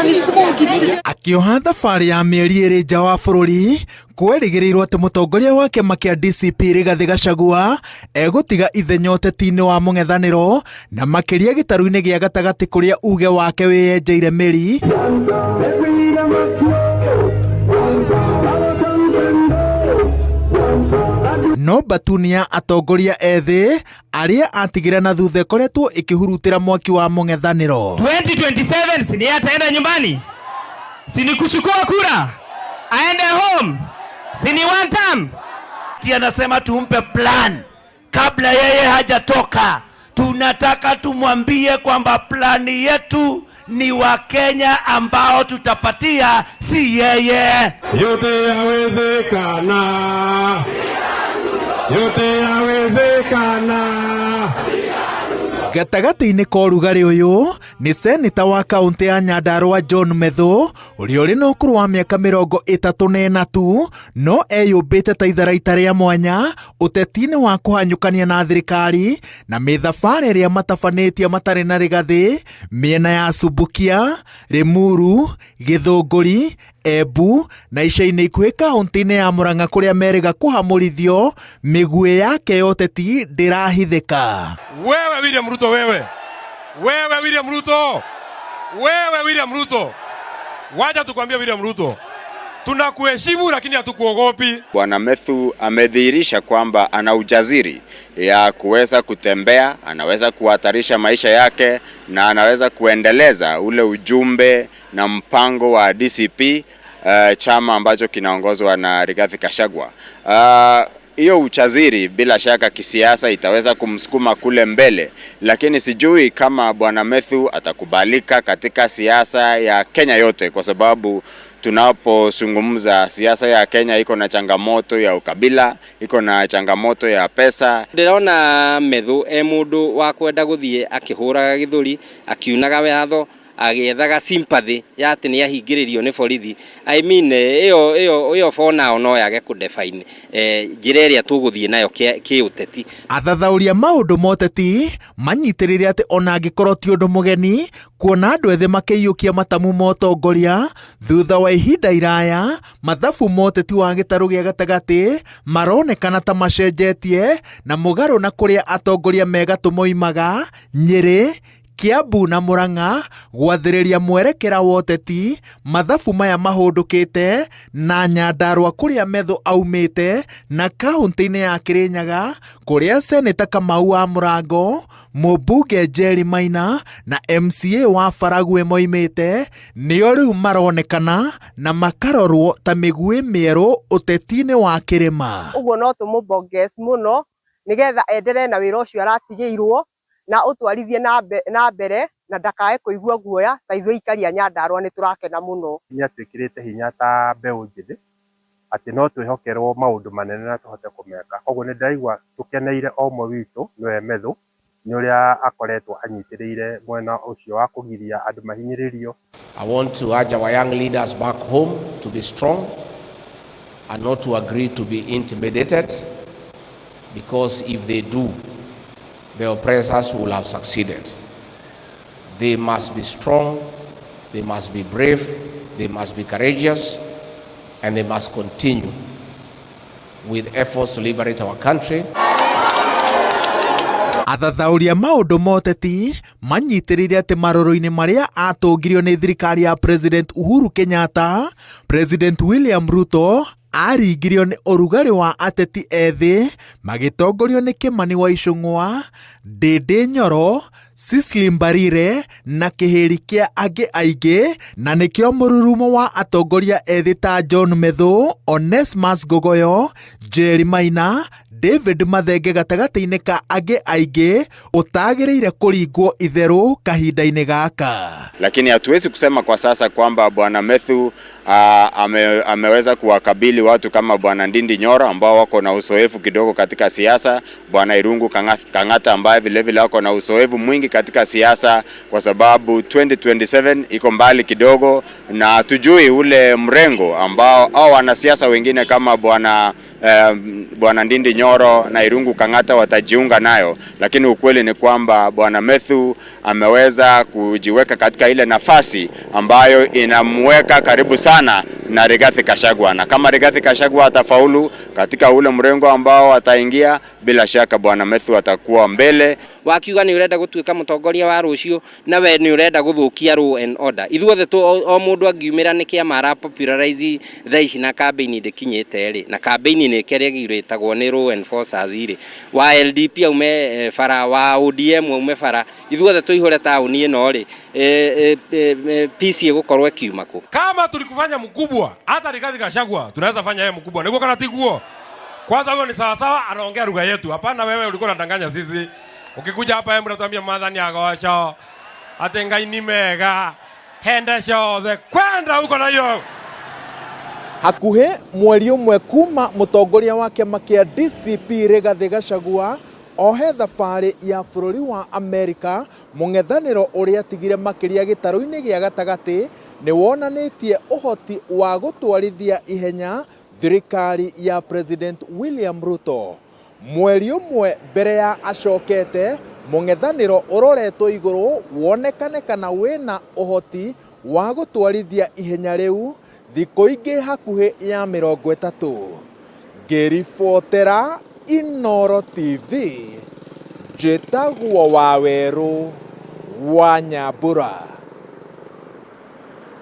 Mnanisukuma mkitetea. Akĩoha thabarĩ ya mĩeri ĩrĩ nja wa bũrũri, kwerĩgĩrĩirwo atĩ mũtongoria wa kĩama kĩa DCP Rigathĩ Gachagua egũtiga ithenya ũteti-inĩ wa mũng'ethanĩro na makĩria gĩtarũ-inĩ gĩa gatagatĩ kũrĩa uge wake wĩyenjeire mĩri. No mbatuni ya atongoria ethĩ arĩa atigĩra na thutha ĩkoretwo ĩkĩhurutĩra mwaki wa mũng'ethanĩro. 2027 si ni ataenda nyumbani, si ni kuchukua kura aende home, si ni one term. Ati anasema tumpe plan kabla yeye hajatoka. Tunataka tumwambie kwamba plani yetu ni Wakenya ambao tutapatia, si yeye. Yote yawezekana, yote yawezekana. Gatagatĩ-inĩ ka ũrugarĩ ũyũ nĩ seneta wa kaũntĩ ya Nyandarua John Methu ũrĩa ũrĩ na ũkũrũ wa mĩaka 34 tu, no eyũmbĩte ta itharaita rĩa mwanya ũteti-inĩ wa kũhanyũkania na thirikari na mĩthabarĩ ĩrĩa matabanĩtie matarĩ na rĩgathĩ mĩena ya Subukia, Limuru, Gĩthũngũri, Embu na ica-inĩ ikuhĩ kaũntĩ-inĩ ya Murang'a kũrĩa merĩga kũhamũrithio mĩguĩ yake ya ũteti ndĩrahithĩka. Wewe William Ruto, wewe wewe William Ruto, wewe William Ruto, wacha tukwambie William Ruto, tunakuheshimu lakini hatukuogopi. Bwana Methu amedhihirisha kwamba ana ujasiri ya kuweza kutembea, anaweza kuhatarisha maisha yake na anaweza kuendeleza ule ujumbe na mpango wa DCP, chama ambacho kinaongozwa na Rigathi Gachagua. Hiyo ujasiri bila shaka kisiasa itaweza kumsukuma kule mbele, lakini sijui kama Bwana Methu atakubalika katika siasa ya Kenya yote, kwa sababu tunapozungumza siasa ya Kenya iko na changamoto ya ukabila, iko na changamoto ya pesa. Ndĩrona Methu e mũndũ wa kwenda gũthiĩ akĩhũraga gĩthũri, akiunaga watho, agĩethaga sympathy ya atĩ nĩ ahingĩrĩrio nĩ borithi. I mean, ĩyo for now no yage kũ-define njĩra ĩrĩa tũgũthiĩ nayo kĩũteti. Athathaũri a maũndũ ma ũteti manyitĩrĩire atĩ ona angĩkorwo ti ũndũ mũgeni kuona andũ ethĩ makĩiyũkia matamu ma ũtongoria thutha wa ihinda iraya, mathabu ma ũteti wa gĩtarũ gĩa gatagatĩ maronekana ta macenjetie na mũgarũ na kũrĩa atongoria megatũ moimaga Nyĩrĩ, Kiambu na Murang'a gwathĩrĩria mwerekera wa ũteti. Mathabu maya mahũndũkĩte na Nyandarua kũrĩa Methu aumĩte na kaũntĩ-inĩ ya Kirinyaga kũrĩa Seneta Kamau wa Mũrango, mũmbunge Jerry Maina na MCA wa Baragwe moimĩte nĩo rĩu maronekana na makarorwo ta mĩguĩ mĩerũ ũteti-inĩ wa kĩrĩma. Ũguo no tũmũbongezi mũno nĩgetha enderee na wĩra ũcio aratigĩirwo na ũtwarithie na mbere na ndakae kũigua guoya. Ta ithuĩ aikari a Nyandarua nĩ tũrakena mũno. Nĩ atwĩkĩrĩte hinya ta mbeũ njĩthĩ atĩ no twĩhokerwo maũndũ manene na tũhote kũmeka. Koguo nĩ ndĩraigua tũkeneire o ũmwe witũ, nĩwe Methu, nĩ ũrĩa akoretwo anyitĩrĩire mwena ũcio wa kũgiria andũ mahinyĩrĩrio. I want to urge our young leaders back home to be strong and not to agree to be intimidated, because if they do, the oppressors will have succeeded. They must be strong, they must be brave, they must be courageous, and they must continue with efforts to liberate our country. Athathaũri a maũndũ ma ũteti manyitĩrĩire atĩ marũrũ-inĩ marĩa atũngirio nĩ thirikari ya President Uhuru Kenyatta, President William Ruto aringirio nĩ ũrugarĩ wa ateti ethĩ magĩtongorio nĩ Kimani wa Ichung'wa, Ndindi Nyoro, Cecily Mbarire na kĩhĩri kĩa angĩ aingĩ, na nĩkĩo mũrurumo wa atongoria ethĩ ta John Methu, Onesmus Ngogoyo, Jerry Maina, David Mathenge gatagatĩ-inĩ ka angĩ aingĩ ũtagĩrĩire kũringwo itherũ kahinda-inĩ gaka. Lakini hatuwezi kusema kwa sasa kwamba Bwana Methu Ameweza kuwakabili watu kama Bwana Ndindi Nyoro ambao wako na uzoefu kidogo katika siasa, Bwana Irungu Kang'ata ambaye vile vile wako na uzoefu mwingi katika siasa, kwa sababu 2027 iko mbali kidogo na hatujui ule mrengo ambao au wanasiasa wengine kama Bwana Ndindi Nyoro na Irungu Kang'ata watajiunga nayo, lakini ukweli ni kwamba Bwana Methu ameweza kujiweka katika ile nafasi ambayo inamweka karibu sana na Rigathi Gachagua, na kama Rigathi Gachagua atafaulu katika ule mrengo ambao ataingia, bila shaka Bwana Methu atakuwa mbele. Wakiuga nĩ ũrenda gũtuĩka mũtongoria wa rũciũ na we nĩ ũrenda gũthũkia law and order. Ithuothe o mũndũ angiumĩra nĩ kĩama ara popularize thaa ici na campaign ndĩkinyĩte rĩ, na campaign nĩ ĩkeregirĩtagwo nĩ law enforcers rĩ, wa LDP aume bara, wa ODM aume bara, ithuothe tũihũre taũni ĩno rĩ, peace ĩgũkorwo ĩkiuma kũ? Kama tulikufanya mkubwa, hata Rigathi Gachagua tunaweza fanya yeye mkubwa. Niguo kana tiguo? Kwanza huyo ni sawa sawa, anaongea lugha yetu. Hapana, wewe ulikuwa unadanganya sisi. Ukikuja hapa hebu unatuambia Mwathani agoco ati Ngai ni mega hende ciothe kwenda huko na hiyo. Hakuhĩ mweri ũmwe kuma mũtongoria wa kĩama kĩa DCP Rigathĩ Gachagua ohe thabarĩ ya bũrũri wa Amerika, mũng'ethanĩro ũrĩa atigire makĩria gĩtarũ-inĩ gĩa gatagatĩ nĩ wonanĩtie ũhoti wa gũtwarithia ihenya thirikari ya President William Ruto. Mweri ũmwe mbere ya acokete, mũng'ethanĩro ũroretwo igũrũ wonekane kana wĩna ũhoti wa gũtwarithia ihenya rĩu thikũ ingĩ hakuhĩ ya 30. Ngĩribotera Inooro TV, njĩtagwo Wawerũ wa Nyambura.